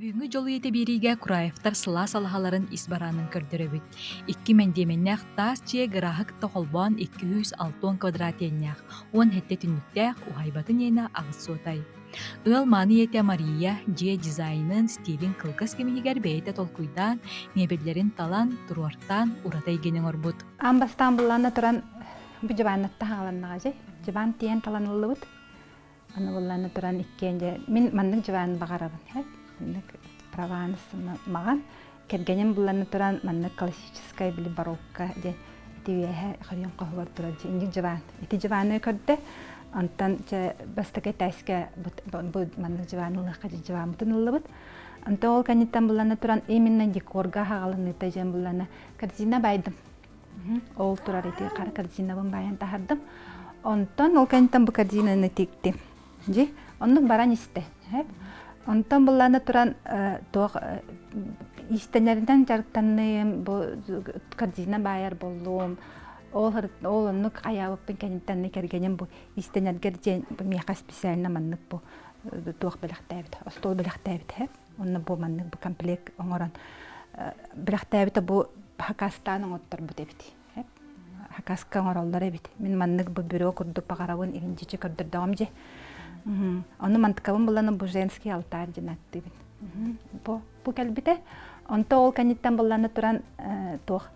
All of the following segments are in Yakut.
Бүгүҥҥү дьол үйэтэ биэриигэ Кураевтар сылаас алаһаларын ис бараанын көрдөрөбүт. Икки мэндиэмэннээх таас дьиэ гарааһы кытта холбоон 260 квадрат иэннээх, 17 түннүктээх, уһаайбатын иэнэ аҕыс суотай. Ыал мааны ийэтэ Мария дьиэ дизайнын, стилин кылгас кэм иһигэр бэйэтэ толкуйдаан, миэбэллэрин талан, туруортаан, ураты эйгэни оҥорбут. Аан бастаан былаана туран бу дьыбааннаттан хааланнаҕа дьэ. Дьыбаан тиийэн талан ыллыбыт. Аны былаана туран иккиэн дьэ мин маннык дьыбаан баҕарабын һэп. Маннык Прованс маҕан. Кэргэним былаана туран маннык классическай били барокко диэн ити үөһэ хорьон хоһугар турар инник дьыбаан. Ити дьыбааны көрдө. Онтон чэ бастакы этээскэ бу маннык дьыбаан ылыахха дьыбааммытын ыллыбыт. Онтон ол кэнниттэн былаана туран именно декорга хаҕаланыыта дьэн былаана корзина байдым. Ол турар ити хара корзинабын баайан таһардым. Онтон ол кэнниттэн бу корзинаны тиктим. Дьи, оннук баран истэ. Онтон былаана туран туох иистэнэринэн дьарыктанныым, бу корзина баайар боллуум. Ол ол оннук хайаабыппын кэнниттэн кэргэним бу иистэнэргэр диэн бу миэхэ специально маннык бу туох бэлэхтээбит, остуол бэлэхтээбит. Онно бу маннык бу комплект оҥорон бэлэхтээбитэ бу хакастаан оҥотторбут эбит. Хакаска оҥороллор эбит. Мин маннык бу бюро курдук баҕарабын иһинчичи көрдөрдөҕүм дьи. Ону мантыкабын булланы бу женский алтарь диэн аттыыбын. Бу бу кэлбитэ. Онто ол кэнниттэн булланы туран туох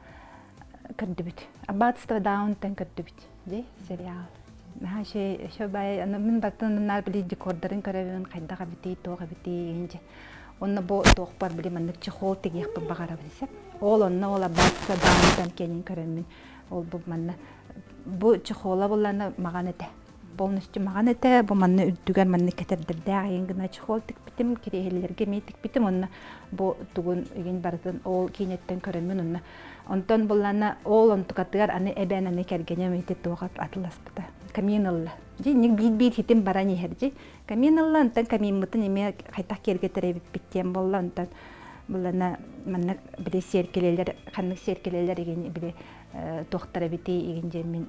көрдүбүт. Аббатство Даунтан көрдүбүт. Дьи сериал. Наһаа шей шо бай аны мин бартын наар били декордарын көрөбүн хайдах эбитий туох эбитий инже онно бу туохпар били маннык чехол тигиэхпин баҕарабын сеп ол онно ол аббатство Даунтан киэнин көрөммүн ол бу манна бу чехола буллана маҕан этэ полностью маҕан этэ бу манна үрдүгэр маннык кэтэрдэрдээх айын гына чехол тикпитим кириэһилэргэ эмиэ тикпитим онно бу тугун игин барытын ол киинэттэн көрөммүн онно Онтон буллана ол онтукатыгар аны эбээн аны кэргэним ити туох атыласпыта. Камин ылла. Дьи ник биир-биир хитим баран иһэр дьи. Камин ылла, онтон камиммытын эмиэ хайдах киэргэтэр эбиппит диэн буолла. Онтон буллана маннык били сиэркилэлэр ханнык сиэркилэлэр игин били туохтар эбитий игин диэн мин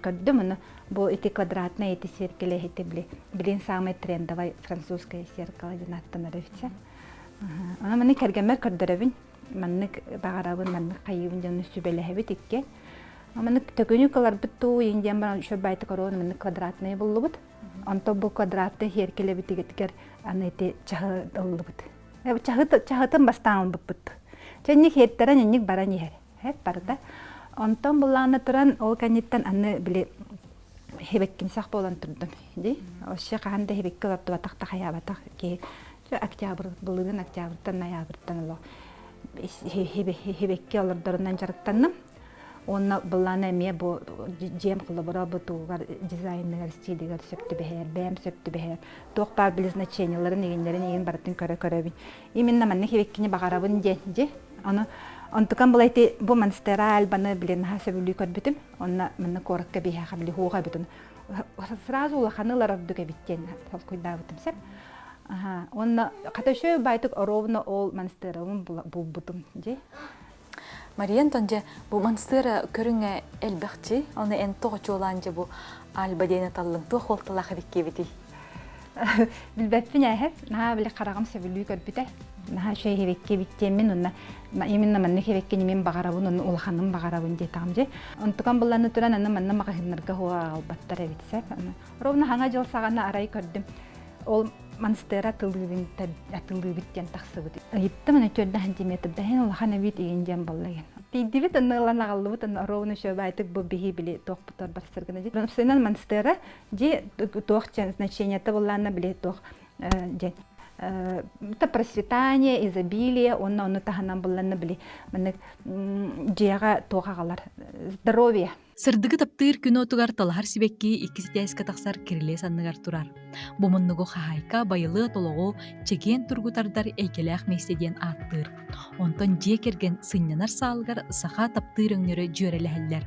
көрдүм. Ону бу ити квадратный ити сиэркилэ ити били билин самый трендовый французское зеркало диэн аттанар эбит. Аны маны кэргэммэр көрдөрөбүн. Маннык баҕарабын, маннык хайыыбын дьону сүбэлэһэбит икки. Маннык төкүнүк ыларбыт дуу, иин диэн баран үчүгэй баайта корона маннык квадратнай буллубут. Онтон бу квадратный сиэркилэбитигэр аны ити чаһы ыллыбыт. Чаһы чаһытын бастаан ылбыппыт. Чэнник хиэттэрэн инник баран иһэр. Хэп барыта. Онтон буллаана туран ол кэнниттэн аны били хибэккимсэх буолан турдум. Ди. Вообще хаһан да хибэкки олордубатах да хайаабатах киһи октябрь былырыын октябрьтан ноябрьтан олох хибэкки олордорунан дьарыктанным. Уонна былаана эмиэ бу дьиэм холобура бу тугугар дизайныгар, стилигэр сөп түбэһэр, бэйэм сөп түбэһэр. Туох баар били значениеларын игиннэрин игин барытын көрө-көрөбүн. Именно маннык хибэккини баҕарабын диэн дьи. Ону онтукан була ити бу Монстера Альбаны били наһаа сөбүлүү көрбүтүм. Онно манна куоракка биһиэхэ били хуоҕа эбитин. Сразу улаханы ылар ордук эбит диэн толкуйдаабытым сеп. Аха, уонна хата еще байтык ровно ол монастырабын булбутум дьи. Мария Антон дьэ бу монастыра көрүҥэ элбэхчи, оны эн тоҕо чуолаан дьэ бу Альба диэни таллыҥ туох уолталаах эбиккиэбитий? Билбэппин ээһэ, наһаа били хараҕым сөбүлүү көрбүтэ. Наһаа үчүгэй хибикки эбиттиэммин уонна именно маннык хибиккини мин баҕарабын уонна улаханым баҕарабын диэтэҕим дьи. Онтукам булланы туран аны манна маҕаһыыннарга хуа аҕалбаттар эбит сеп. Ровно хаҥа дьыл саҕана арай көрдүм. Ол монстера атылыыбын атылыыбыт диэн тахсыбыт. Ыйыттым аны төрдө сантиметрдаһын улахан эбит игин диэн болла ген. Тиийдибит онно ылан аҕаллыбыт онно ровно еще байтык бу биһи били туохпутар барсыргына дии. Сынан монстера ди туох диэн значениета буллаана били туох диэн это процветание, изобилие, онно ону таһынан булланна били маннык дьиэҕэ туох аҕалар здоровье. Сырдыгы таптыыр күн уотугар талаһар сибэкки иккис этээскэ тахсар кирилиэс анныгар турар. Бу муннугу хаһаайка байылыат олоҕу чэгиэн тургутардар эйгэлээх миэстэ диэн ааттыыр. Онтон дьиэ кэргэн сынньанар саалыгар саха таптыыр өҥнөрө дьүөрэлэһэллэр.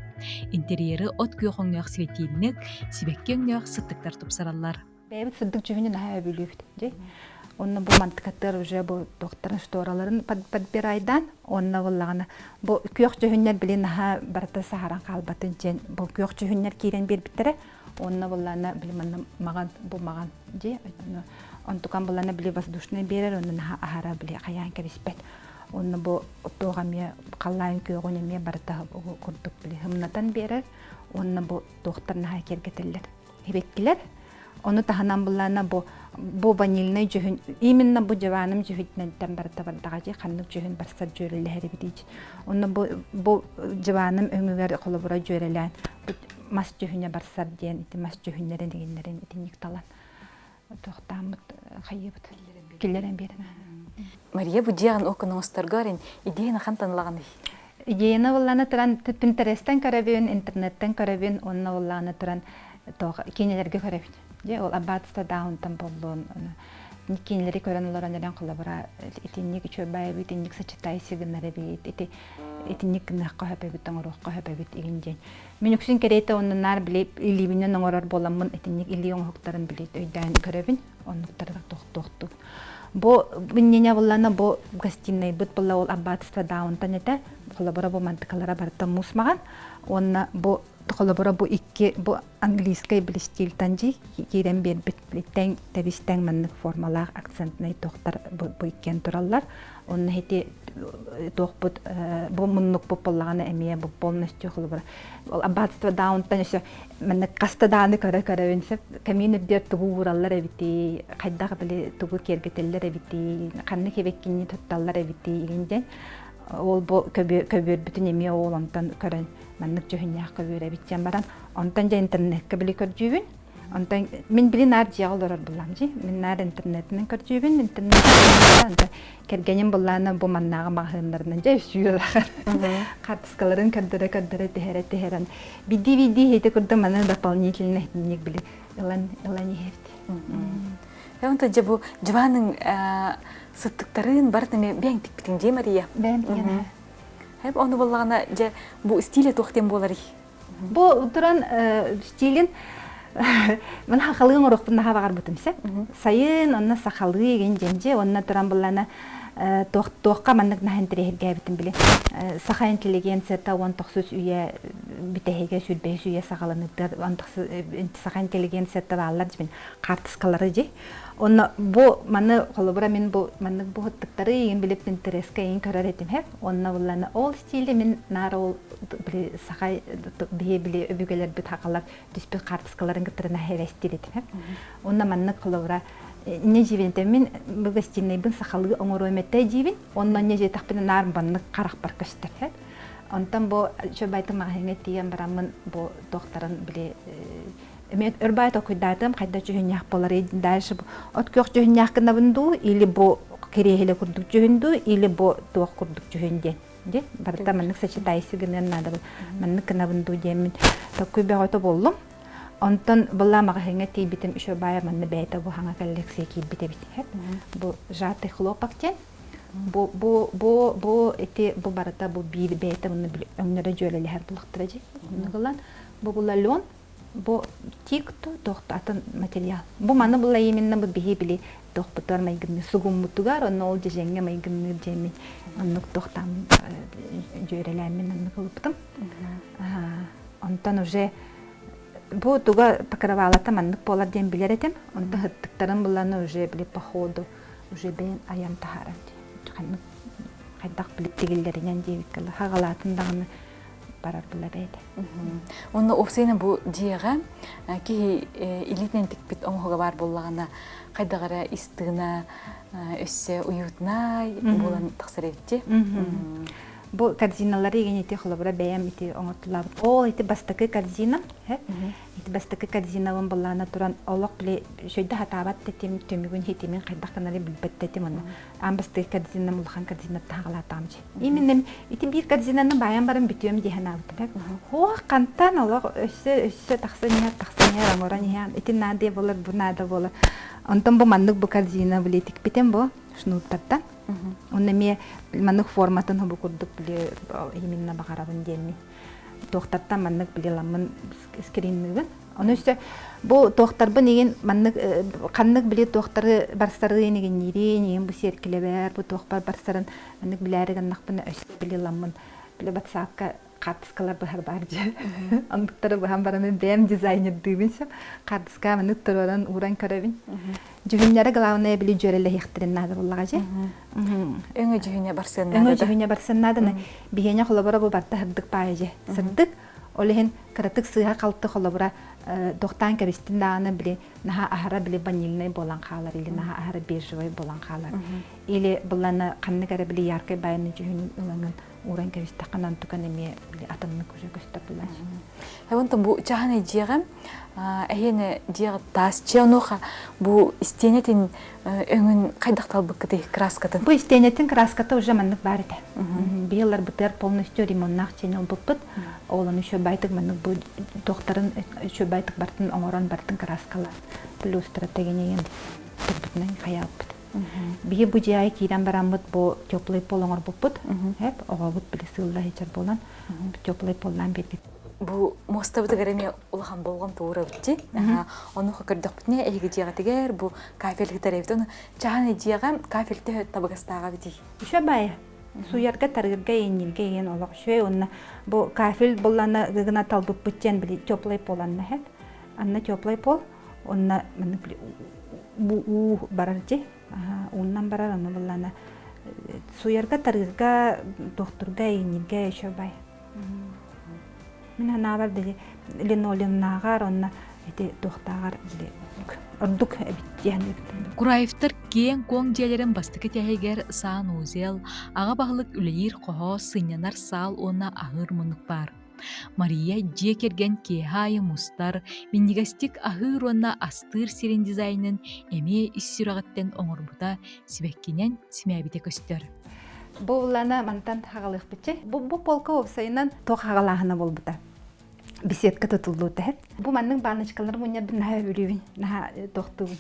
Интерьеры от күөх өҥнөөх светильник, сибэкки өҥнөөх сыттыктар тупсараллар. Бэйэбит сырдык дьүһүнү наһаа өбүлүүбүт дии. Онно бу мантыкаттар уже бу докторын штораларын подбирайдаан, онно буоллаҕына бу күөх дьүһүннэр били наһаа барыта саһаран хаалбатын диэн бу күөх дьүһүннэр киирэн биэрбиттэрэ. Уонна буллаана били манна маҕан бу маҕан дии онтукан буллаана били воздушный биэрэр онно наһаа аһара били хайаан кэбиспэт. Онно бу туох эмиэ халлаан күөҕүн эмиэ барыта курдук били һымнатан биэрэр уонна бу туохтар наһаа киэргэтэллэр сибэккилэр. Ону таһынан буллаана бу бу ванильнай дьүһүн именно бу дьыбааным дьүһүнтэн барыта бардаҕа дии ханнык дьүһүн барсар дьүөрэлэһэр эбит Онно бу бу дьыбааным өҥүгэр холобура дьүөрэлээн мас дьүһүнэ барсар диэн ити мас дьүһүннэрин игиннэрин итинник талан туохтааммыт хайыыбыт киллэрэн биэрэн. Мария бу дьиэҕин окун оҥосторго эрин идеяны хантан ылаҕыный? Идеяны булланы туран Пинтересттэн көрөбүн, интернеттэн көрөбүн, уонна буллааны туран туох киинэлэргэ көрөбүн. Дьэ ол Аббатство Даунтон боллуон кинилэри көрөн олорон эрэн холобура итинник үчүгэй эбит, итинник сочетайся гынар эбит, ити итинник гыныахха сөп эбит, оҥоруохха сөп эбит игин диэн. Мин үксүн кэриэтэ онно наар били илиибинэн оҥорор буоламмын итинник илии оҥоһуктарын били өйдөөн көрөбүн, оннуктары тохтуохтук. Бу иннинэ буллана бу гостиныйбыт була ол аббатство Даунтон этэ. Холобура бу мантыкалара барыта муус маҕан. Уонна бу холобура бу икки бу английскай били стильтан дьи киирэн биэрбит тэҥ тэбис-тэҥ маннык формалаах акцентнай туохтар бу иккиэн тураллар. Онно ити туохпут бу муннукпут буоллаҕына эмиэ бу полностью холобура ол аббатство Даунтан өссө маннык хаста дааны көрө-көрөбүн сөп камин үрдүгэр тугу уураллар эбитий хайдах били тугу киэргэтэллэр эбитий ханнык эбэккини тутталлар эбитий игин диэн ол бу көбүөрбүтүн эмиэ ол онтон көрөн маннык дьүһүннээх көбүөр эбит диэн баран онтон дьэ интернеккэ били көрдүүбүн. Онтон мин били наар дьиэҕэ олорор буллам дии. Мин наар интернетинэн көрдүүбүн. Интернет кэргэним буллаана бу маннааҕы маҕаһыыннарынан дьэ үсүүр хаартыскаларын көрдөрө-көрдөрө түһэрэ-түһэрэн бидии-бидии иһити курдук маны дополнительно итинник били ылан ылан иһэбит. Онтон дьэ бу дьыбаның сыттыктарын барытын эмиэ бэйэҥ тикпитиҥ дии Мария? Бэйэм тигэн. Хэп ону буллаҕына дьэ бу стиле туох диэн буоларый? Бу туран стилин мин сахалыы оҥоруохпун наһаа баҕарбытым сөп. Сайын онно сахалыы игин дьэндьи онно туран буллана туох туохха маннык наһаа интэриэһиргээбитим били саха интеллигенцията 19 үйэ бүтэһигэ 25 үйэ саҕаланыытыгар саха интеллигенцията бааллар дьибин хаартыскалары дьи. Онно бу маны холобура мин бу маннык бу һыттыктары игин билип Пинтересткэ игин көрөр этим хэп. Онно буллана ол стили мин наар ол били саха биһи били өбүгэлэрбит хакалар түспүт хаартыскаларын кытарына хэвэстир этим хэп. Онно маннык холобура не дьиибин мин бу гостиныйбын сахалыы оҥоруом этэ диибин. Онно не дьиэтэхпинэ наар маннык харахпар көстөр хэп. Онтон бу чөбайтын маҕаһыыҥҥа тиийэн бараммын бу туохтарын били Эмиэ өр баай толкуйдаатым, хайда дьүһүннээх буоларый дальше от күөх дьүһүннээх гынабын дуу или бу кириэһилэ курдук дьүһүн дуу или бу туох курдук дьүһүн диэн ди барыта маннык сочетайсы гыныан наада маннык гынабын дуу диэммин толкуй бөҕөтө буоллум. Онтон была маҕаһыыҥҥа тиийбитим еще баайа манна бэйэтэ бу хаҥа коллекция киирбит эбит. Бу сжатый хлопок диэн бу бу бу бу ити бу барыта бу биир бэйэтэ муну өҥнөрө дьүөрэлэһэр булахтара дии. Онно бу була лен Бу тик туох атын материал. Бу маны була именно бу биһи били туохпутугар майгынныыр сугуммутугар онно ол дьэжэҥҥэ майгынныыр диэммин оннук туохтаан дьүөрэлээммин оннук ылыптым. Онтон уже бу туга покрывалата маннык буолар диэн билэр этим. Онтон һыттыктарын буланы уже били по ходу уже бэйэн айан таһааран ханнык хайдах билип тигиллэринэн диэбиккэ хагалаатын даҕаны барар була бэйэтэ. Онно уопсайынан бу дьиэҕэ киһи илиитинэн тикпит оҥоһуга баар буоллаҕына хайдах эрэ ис тыына өссө уютнай буолан тахсар эбит Бу корзиналары игин ити холобура бэйэм ити оҥортулаабыт. Ол ити бастакы корзина, ити бастакы корзинабын былаана туран олох били сөйдө хатаабат тетим, түмүгүн хитимин хайдах гынары билбэт тетим онно. Аан бастакы корзинам улахан корзинаттан хаҕалаатаҕым дии. Именно ити биир корзинаны баайан баран бүтүөм дии санаабытым. Хуох хантан олох өссө өссө тахсан иһэр тахсан иһэр оҥорон иһэн ити наада буолар бу наада буолар. Онтон бу маннык бу корзина били тикпитим бу шнуртартан. Онно эмиэ маннык форматын бу курдук били именно баҕарабын диэммин. Туохтартан маннык били ламмын скринныыбын. Ону өссө бу туохтарбын игин маннык ханнык били туохтары барсарын игинниирин игин бу сиэркилэбэр бу туохпар барсарын маннык билээри гыннахпына өссө били ламмын били ватсапка. хаартыскалар быһар баар дьэ. Оннуктары быһан баран бэйэм дизайнердыыбын сөп. Хаартыска маннык туруоран ууран көрөбүн. Дьүһүннэрэ главное били дьүөрэлэһиэхтэрин наада буоллаҕа дьэ. Өҥө дьүһүнэ барсыан наада. Өҥө дьүһүнэ барсыан наада. Биһиэнэ холобура бу барта сырдык баайа дьэ. Сырдык. Ол иһин кыратык сыыһа-халты холобура тохтоон кэбистин даҕаны били наһаа аһара били ванильнай буолан хаалар или наһаа аһара бежевай буолан хаалар. Или былана ханнык эрэ били яркай баайаны дьүһүнүн ылаҥын ууран кэбистэххин онтукан эмиэ били атыннык уже көстөр булач. Онтон бу чаһын дьиэҕэ эһиэнэ дьиэҕэ таас дьиэ онуоха бу истиэнэтин өҥүн хайдах талбыккытый краскатын? Бу истиэнэтин краската уже маннык баар этэ. Биһилар бытыар полностью ремоннаах дьиэни ылбыппыт. Ол ону еще байтык маннык бу туохтарын еще байтык бартын оҥорон бартын краскалаан плюс стратегинейин турбутунан хайаабыт. Биһи бу дьиэҕэ киирэн бараммыт бу теплый пол оҥорбуппут. Эп оҕобут били сыылла сылдьар буолан теплый поллаан биэрбит. Бу муостабытыгар эмиэ улахан болҕомто уурабыт дии. Онуоха көрдөхпүтүнэ эһиги дьиэҕитигэр бу кафель ыытар эбит. Ону чаһан дьиэҕэ кафель төһө табыгастааҕа эбитий? Үчүгэй баайа. Суйарга, тарыырга, иэнньиргэ иэн олох үчүгэй уонна бу кафель буллана гына талбыппыт диэн били теплый пол анна һэп. Анна теплый пол онно маннык бу уу барар дии ууннан барар ону буллана суйарга тарыырга туохтурга иинньиргэ еще бай мин санаабар били линолеумнааҕар онно ити туохтааҕар били ордук эбит диэн Кураевтар киэҥ-куоҥ дьиэлэрин бастакы тэһигэр санузел, аҕа баһылык үлэлиир хоһо, сынньанар саал уонна аһыыр муннук баар. Мария дьиэ кэргэн киэһэ аайы мустар, минньигэстик аһыыр уонна астыыр сирин дизайнын эмиэ ис сүрэҕиттэн оҥорбута сибэккинэн симээбитэ көстөр. Бу улана мантан хаҕалыахпытчы. Бу, бу полка уопсайынан туох хаҕалааһына буолбута. Беседка тутуллуута. Бу маннык баночкалары мунньарбын наһаа өлүүбүн, наһаа тохтуубун.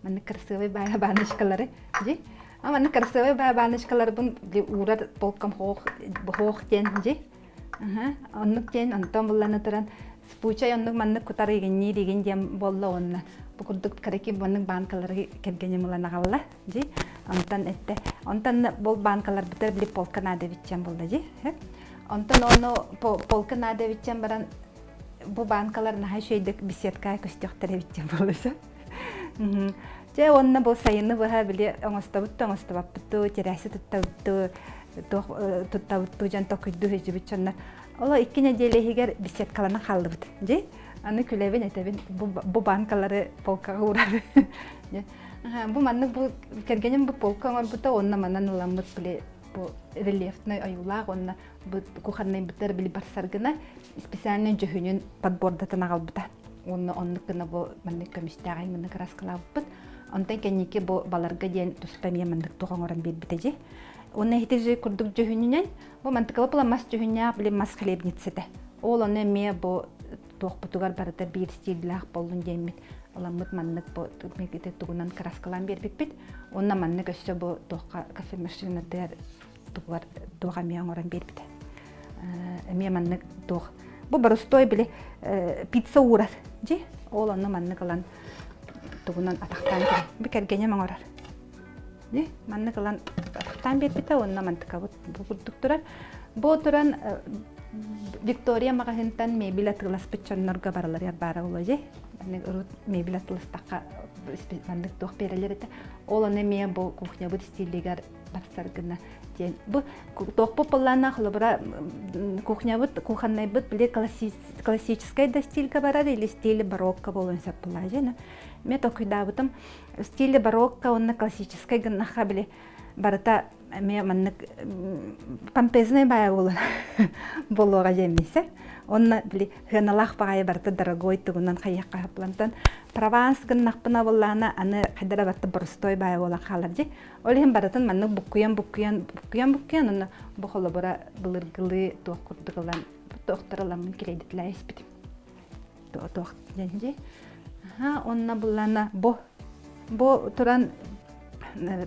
Маннык красивый баайа баночкалары. Дьи. А маннык красивый баайа баночкаларбын уурар полкам хоох, хоох диэн дьи. Оннук диэн онтон буллана туран спучай оннук маннык кутар игинниир игин диэн буолла уонна бу курдук караки маннык банкалары кэргэним ылан аҕалла дьи онтон этте онтон бол банкаларбытар били полка наада эбитчэн буолла дьи онтон ону полка наада эбитчэн баран бу банкалар наһаа үчүгэйдик беседкаҕа көстүөхтэр эбитчэн буолла Дьэ уонна бу сайыны быһа били оҥостобут да оҥостобоппут дуу, терраса туттабыт дуу, туох туттабыт дуу дьон токуйдуу сылдьыбыт дьоннор. Оло икки нэдиэлэ иһигэр беседкаланан хааллыбыт. Дьи аны күлэбин этэбин бу, бу банкалары полкаҕа уурар. Бу маннык бу кэргэним бу полка оҥорбута уонна манан ыламмыт били бу рельефный ойуулаах уонна бу кухоннайбытар били барсар гына специальный дьүһүнүн подбордатан аҕалбыта. Уонна оннук гына бу маннык көмүстээҕин маннык кырааскалаабыппыт. Онтон кэнники бу баларга диэн туспа эмиэ маннык туох оҥорон биэрбитэ дьи. Уонна ити же курдук дьүһүнүнэн бу мантыкаба була мас дьүһүннээх били мас хлебницата. Ол ону эмиэ бу туохпутугар барыта биир стиллээх буоллун диэммит ыламмыт маннык бу тугунан кырааскалаан биэрбиппит. Уонна маннык өссө бу туохха кофемашинатыгар тугар туох эмиэ оҥорон биэрбитэ. Эмиэ маннык туох бу боростуой били пицца уурар дьи ол онно маннык ылан тугунан атахтаан бу кэргэним оҥорор дьи маннык ылан атахтаан биэрбитэ уонна мантыкабыт бу курдук турар бу туран Виктория маҕаһыынтан мебель атыыласпыт дьоннорго барыларыгар баара буолуо дьи маннык урут мебель атыыластахха маннык туох биэрэллэр этэ ол ону эмиэ бу кухнябыт стилигэр барсар гына диэн бу туохпут буоллаана холобура кухнябыт кухоннайбыт били классическай да стильга барар или стиль барокко буолуон сөп буоллаа дьэ мен толкуйдаабытым стиль барокко уонна классическай гыннаха били барыта эмиэ маннык помпезный баайа буолан буолуоҕа диэммисэ уонна били сыаналаах баҕайы барыта дорогой тугунан хайыахха хаплантан прованс гыннахпына буоллаҕына аны хайдара барыта боростуой баайа буолан хаалар дии Ол иһин барытын маннык буккуйан буккуйан буккуйан буккуйан онно бу холобура былыргылыы туох курдук ылан туохтар ыламмын килэйдитилээ испитим. Туох диэн дии. Аха, онно буллана бу бу туран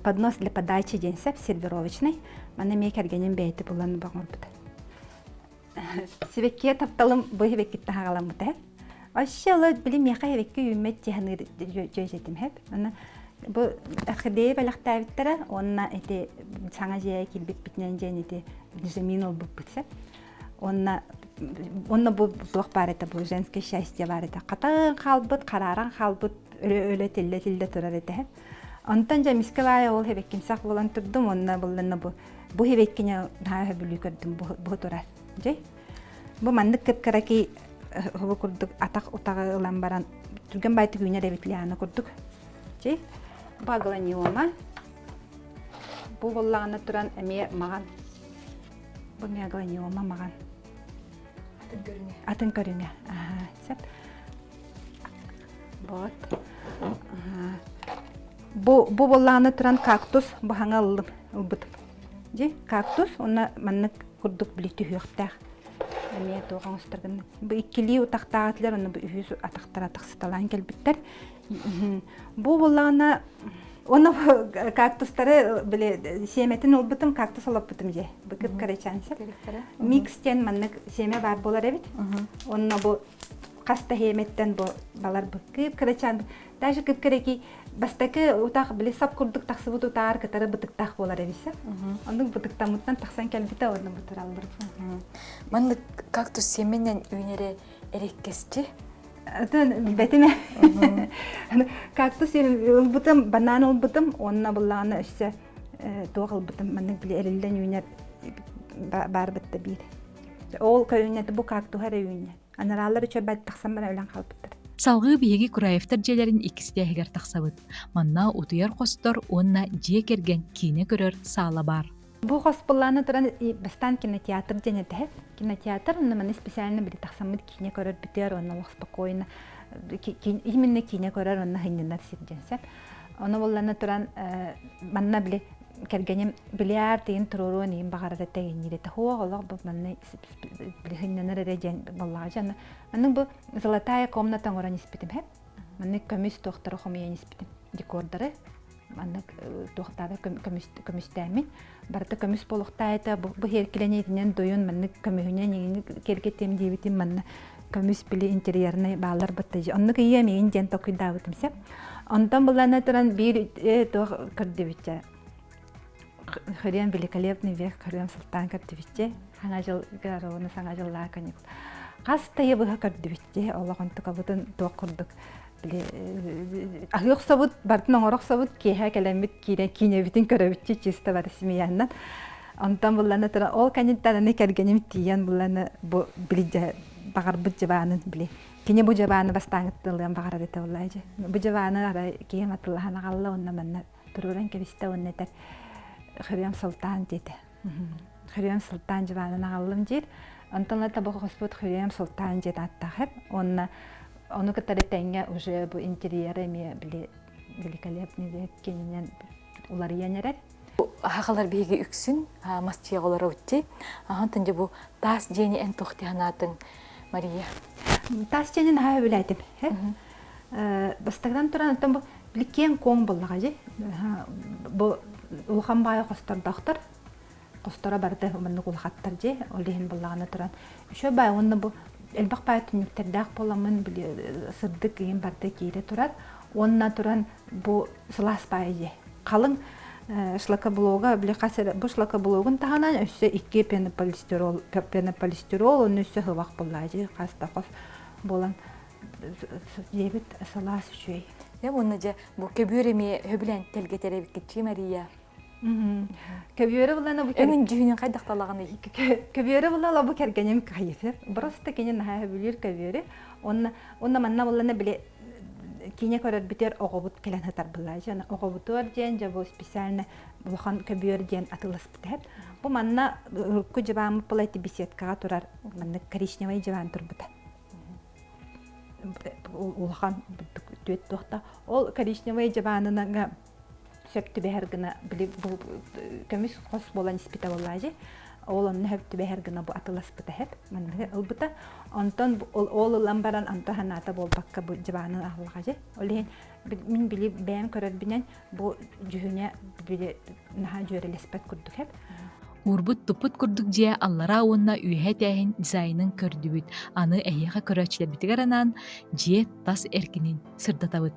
поднос для подачи диэн сеп сервировочный. Манна эмиэ кэргэним бэйэтэ булан оҥорбута. Сибэккигэ тапталым бу сибэккиттэн хаҕаламмыта. Вообще оло били миэхэ сибэкки үүммэт дьаһаныыр дьүөжэтим хэп. Аны бу орхидея бэлэхтээбиттэрэ уонна ити саҥа дьиэ киирбиппитинэн дьиэн ити бензамин ылбыппыт сеп. Уонна уонна бу туох баар этэ бу женское счастье баар этэ. Хатан хаалбыт, харааран хаалбыт өлө тиллэ-тиллэ турар этэ. Онтон дьэ эмискэ баайа ол хэбэккимсэх буолан турдум уонна булланна бу бу хэбэккине наһаа сөбүлүү көрдүм бу, бу турар. Дьэ бу маннык кып-кыракый бу курдук атах утаҕы ылан баран түргэн баайтык үүнэр эбит лиана курдук. Дьэ бу агланиома бу буоллаҕына туран эмиэ маҕан бу эмиэ агланиома маҕан. Атын көрүҥэ. Атын көрүҥэ. Аха, сөп. Вот. Бу бу буоллаҕына туран кактус бу хаҥа ыллым ылбытым. Дьи кактус уонна маннык курдук били түһүөхтээх. Эмиэ туох оҥостор гынна. Бу иккилии утахтаах этилэр уонна бу үһүс атахтара тахсыталаан кэлбиттэр. Бу буоллаҕына уонна кактустары били сиэмэтин ылбытым, кактус олоппутум дьэ. Бу кып-кырачаан Микс диэн маннык сиэмэ баар буолар эбит. Онно бу хас да сиэмэттэн бу балар бу кып-кырачаан даже кып-кыраки бастакы утах били сап курдук тахсыбыт утаар кытары бытыктаах буолар эбит. Оннук бытыктаммыттан тахсан кэлбитэ онно бутураллар. Маннык кактус сиэмэнэн үүнэрэ эрэккэсчи. Атын билбэтим. Кактус ылбытым, банан ылбытым, уонна буллаҕына өссө туох ылбытым маннык били эриллэн үүнэр баар бытта биир. Ол көйүннэтэ бу кактуһа эрэ үүннэ. Анарааллар үчүгэй тахсан баран өлөн хаалбыттар. Салгыы биһиги Кураевтар дьиэлэрин иккистээһигэр тахсабыт. Манна утуйар хостор уонна дьиэ кэргэн киинэ көрөр саала баар. Бу хос былаана туран бастаан кинотеатр диэн этэ. Кинотеатр онно маны специально били тахсаммыт киинэ көрөр бүтэр онно олох спокойно именно киинэ көрөр онно сынньанар сир диэн сөп. Ону буллана туран манна били кэргэним бильярд иин туруоруон иин баҕарар этэ иинниир этэ. Хуох олох бу манна били сынньанар эрэ диэн буоллаҕа дьэ. Маннык бу золотая комната оҥорон испитим һэ. Маннык көмүс туохтары хомуйан испитим декордары маннык туохтаабы көмүстээммин барыта көмүс буолуохтаайта бу бу иһиркилэниитинэн дуйун маннык көмүһүнэн иҥини киэргэтиэм диэбитим манна көмүс били интерьернай бааллар батта оннук ийэ миин диэн толкуйдаабытым сөп онтон булана туран биир туох көрдүбүччэ Хөрүөн великолепный век Хөрүөн Султан көрдүбүччэ саҥа дьыл гароны саҥа дьыллаа каникул хас тайы быһа көрдүбүччэ олох онтукабытын туох курдук били аһыы охсобут бартын оҥоро охсобут киэһэ кэлэммит киирэн киинэбитин көрөбүтчү чисто бары семьяннан онтон буллана тура ол кэнниттэн аны кэргэним тиийэн буллана бу били баҕарбыт дьыбаанын били кини бу дьыбааны бастааҥыттан ылыан баҕарар этэ буоллаа дьэ бу дьыбааны арай киһим атыллаһан аҕалла уонна манна туруоран кэбистэ уонна этэр Хөрүөм Султаан диэтэ Хөрүөм Султаан дьыбаанын аҕаллым диир онтон ыла табах хоспут Хөрүөм Султаан диэн ааттаах эп уонна ону кытары тэҥҥэ уже бу интерьерэ эмиэ били великолепный век киэнинэн уларыйан эрэр. Хахалар биһиги үксүн мас дьиэҕэ олоробут Онтон дьэ бу таас дьиэни эн туох дии санаатыҥ, Мария? Таас дьиэни наһаа сөбүлээтим. Бастакынан туран оттон бу били киэҥ-куоҥ буоллаҕа дии. Бу улахан баайы хостордоохтор. Хосторо барыта маннык улахаттар дии. Ол иһин буоллаҕына туран үчүгэй баай уонна бу элбэх баай түннүктэрдээх буоламмын били сырдык иһин барыта киирэ турар. Уонна туран бу сылаас баайы дьиэ. Халыҥ шлакоблога били хас эрэ бу шлакоблогун таһынан өссө икки пенополистирол пенополистирол онно өссө хыбах буоллаа дии хас да хос буолан дьиэбит сылаас үчүгэй. Дьэ уонна дьэ бу көбүөр эмиэ сөбүлээн тэлгэтэр эбиккит Мария. Көбүөрэ булана бу Өҥүн дьүһүнүн хайдах талаҕыный? Көбүөрэ булала бу кэргэним кайыфер. Просто кини наһаа сөбүлүүр көбүөрү. Онна онна манна буллана били киинэ көрөрбүтүгэр оҕобут кэлэн сытар буллаа. Дьэ оҕобутугар диэн дьэ бу специально улахан көбүөр диэн атыыласпыт. Бу манна урукку дьыбааммыт була ити беседкаҕа турар маннык коричневай дьыбаан турбута. Улахан түөт туохта. Ол коричневай дьыбаанынан сөп түбэһэр гына били бу көмүс хос буолан испитэ буоллаажы ол онно сөп түбэһэр гына бу атыласпыта хэп манныгы ылбыта онтон ол ылан баран онто санаата буолбакка бу дьыбаанын аһыллаҕажы ол иһин мин били бэйэм көрөрбүнэн бу дьүһүнэ били наһаа дьүөрэлэспэт курдук хэп Уурбут-туппут курдук дьиэ аллараа уонна үөһэ этээһин дизайнын көрдүбүт. Аны эһиэхэ көрөөччүлэрбитигэр анаан дьиэ тас эркинин сырдатабыт.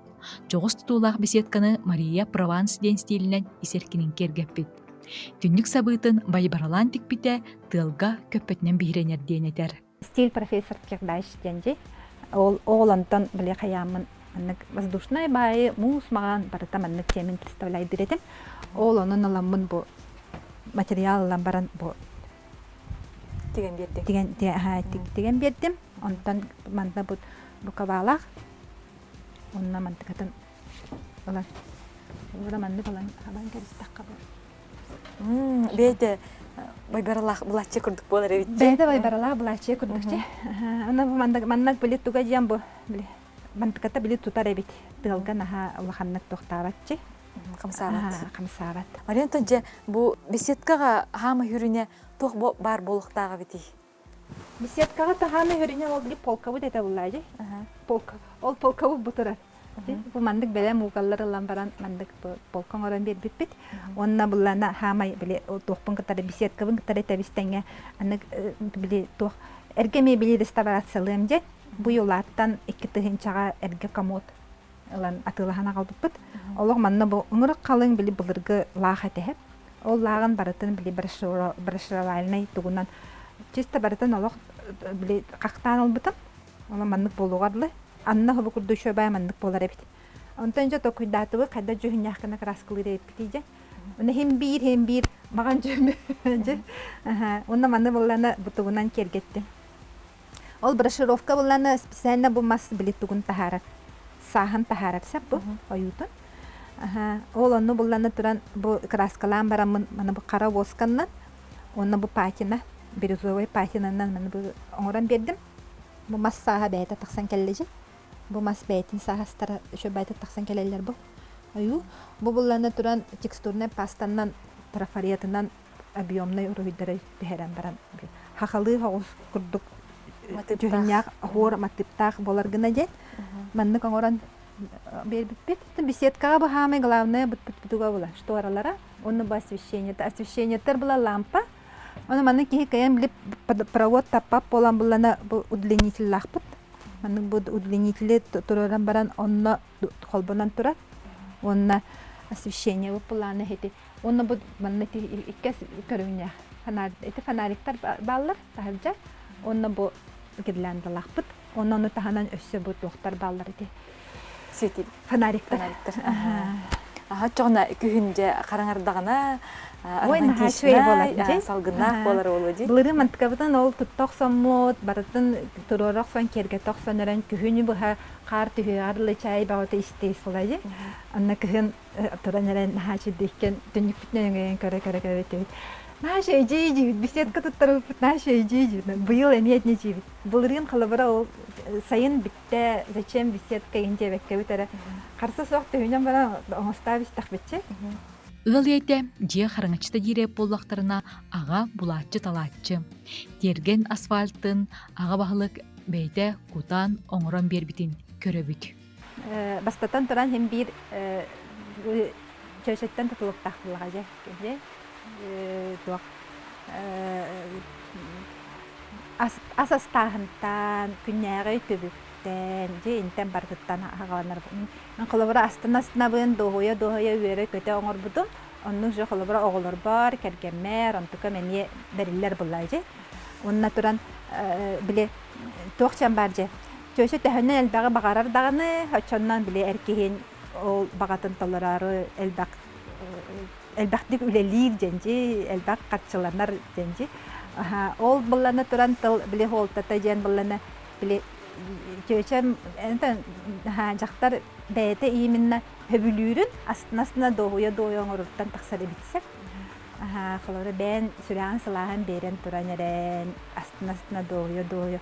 Дьоҕус тутуулаах беседканы Мария Прованс диэн стилинэн ис эркинин киэргэппит. Түннүк сабыытын байбаралаан тикпитэ тыалга көппөтүнэн биһирэнэр диэн этэр. Стиль профессор Кирдаш диэн дьи. Ол оҕол онтон били хайааммын маннык воздушнай баайы муус маҕан барыта маннык тиэмин представляйдыр этим. Ол онон ыламмын бу материал ылан баран бу Тигэн биэрдиҥ. Тигэн, тигэн биэрдим. Онтон манна бу рукавалаах. Онно мантыкатын ылан. Ура маннык ылан хабан кэбистэххэ бу. Бэйэтэ байбаралаах былааччы курдук буолар эбит. Бэйэтэ байбаралаах былааччы курдук дьэ. Аны бу маннык били туга диэн бу били мантыката били тутар эбит. Тыалга наһаа улаханнык тохтаабатчы. Хамсаабат. Хамсаабат. Марина дьэ бу беседкаҕа хаама хүрүнэ туох баар буолуохтаах эбитий? Беседкаҕа таһаана хүрүнэ ол били полкабыт этэ буллаа дьэ. Полка. Ол полкабыт бу турар. Бу маннык бэлэм уугаллар ылан баран маннык полка оҥорон биэрбиппит. Уонна буллана хаамай били туохпун кытары беседкабын кытары тэбистэҥҥэ анык били туох эргэ эмиэ били реставрациялыам дьэ. Бу юлааттан 2000-ҕа эргэ комод ылан атыылаһан аҕалбыппыт. Олох манна бу ыҥырык халыҥ били былыргы лаах этэһэ. Ол лааҕын барытын били брошюровальнай тугунан чисто барытын олох били хахтаан ылбытым. Ону маннык буолуоҕар дылы. Анна хобу курдук үчүгэй маннык буолар эбит. Онтон дьэ токуйдаатыбыт хайда дьүһүннээх гына краскалыыр эбиппитий дьэ. Уна хим биир хим биир маҕан дьүһүнү дьэ. Уонна маны буллана бутугунан киэргэттим. Ол брошюровка буллана специально бу мас били тугун таһаарар. Сааһын таһаарар сеп бу ойуутун. Ол онну буллана туран бу краскалаан бараммын маны бу хара восканнан уонна бу патина бирюзовай патинанан маны бу оҥорон биэрдим. Бу мас сааһа бэйэтэ тахсан кэллэ дьэ. Бу мас бэйэтин саастара үчүгэй бэйэтэ тахсан кэлэллэр бу. Ойуу. Бу буллана туран текстурнай пастанан трафаретынан объемнай уруһуйдары түһэрэн баран хахалыы соҕус курдук дьүһүннээх оһуор матыыптаах буолар гына диэн маннык оҥорон биэрбиппит. Беседкаҕа бу хаамай главное бутуга була шторалара, онно бу освещение. Освещениеттар была лампа. Ону маннык киһи кыайан били провод таппап буолан буллана бу удлинителлаахпыт. Маннык бу удлинители тураран баран онно холбонон турар. Уонна освещение бу планы ити. Уонна бу манна икки көрүҥнээх фонарь ити фонариктар бааллар таһырдьа. Уонна бу гирляндалаахпыт. Уонна ону таһынан өссө бу туохтар бааллар ити. Светил. Фонариктар. Фонариктар. Аха чоҕуна күһүн дьэ хараҥардаҕына Ой, наһаа үчүгэй буолар дии. Салгыннаах буолар буолуо дии. Былырыын мантыкабытын ол тутта охсоммут, барытын туруора охсон, киэргэтэ охсон эрэн күһүнү быһа хаар түһүөҕэр дылы чай бөҕөтө истэ була дии. Онно кыһын туран эрэн наһаа үчүгэй түннүкпүтүнэн өҥөйөн көрө-көрө көрөтүбүт. Наһаа үчүгэй дии беседка туттарбыппыт наһаа үчүгэй дии Быйыл эмиэ итини дьиибит. Былырыын холобура ол сайын бүттэ, зачем беседка иһин диэбэккэбит эрэ. Харса суох түһүнэн баран оҥостоо истэхпитчи. Ыал ийэтэ дьиэ хараҥаччыта диирэ буоллахтарына аҕа булааччы-талааччы. Тиэргэн асфальтын аҕа баһылык бэйэтэ кутан оҥорон биэрбитин көрөбүт. Бастатан туран син биир чөөчөттөн тутулуктаах буоллаҕа дьэ. Туох ас астааһынтан, күннээҕи түбүктэн, дьэ интэн барытыттан аҕаланар. Мин холобура астына-астынабын, дуоһуйа-дуоһуйа үөрэ-көтө оҥорбутум. Оннук же холобура оҕолорбор, кэргэммэр, онтукам эмиэ бэриллэр буоллаа дьэ. Уонна туран били туох дьон баар дьэ Чөөсө төһөнөн элбэҕи баҕарар даҕаны, оччоннон били эр киһин ол баҕатын толороору элбэх элбэхтик үлэлиир дьэнчи, элбэх харчыланар дьэнчи. Ол быллана туран тыл били хуолтата диэн быллана били чөөчөм дьахтар бэйэтэ именно хөбүлүүрүн астына-астына дуоһуйа-дуоһуйа оҥоруттан тахсар эбит Холобура бэйэн сүрэҕин сылааһын биэрэн туран эрэн астына-астына дуоһуйа-дуоһуйа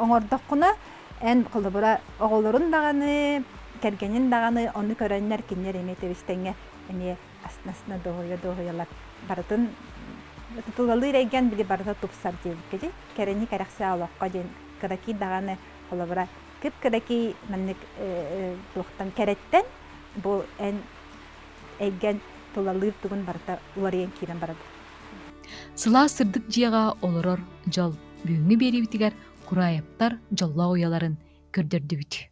оҥордоххуна эн холобура оҕолорун даҕаны кэргэнин даҕаны ону көрөннөр кинилэр эмиэ тэбистэҥҥэ эмиэ астына-астына дуоһуйа-дуоһуйалар барытын тулалыыр эйгэн били барыта тупсар диэбиккэ дии кэрэни кэрэхсээ олоххо диэн кыракий даҕаны холобура кып-кыракий маннык туохтан кэрэттэн бу эн эйгэн тулалыыр тугун барыта уларыйан киирэн барар. Сылаас сырдык дьиэҕэ олорор дьол бүгүҥҥү биэриибитигэр Кураевтар дьоллоох уйаларын көрдөрдүбүт.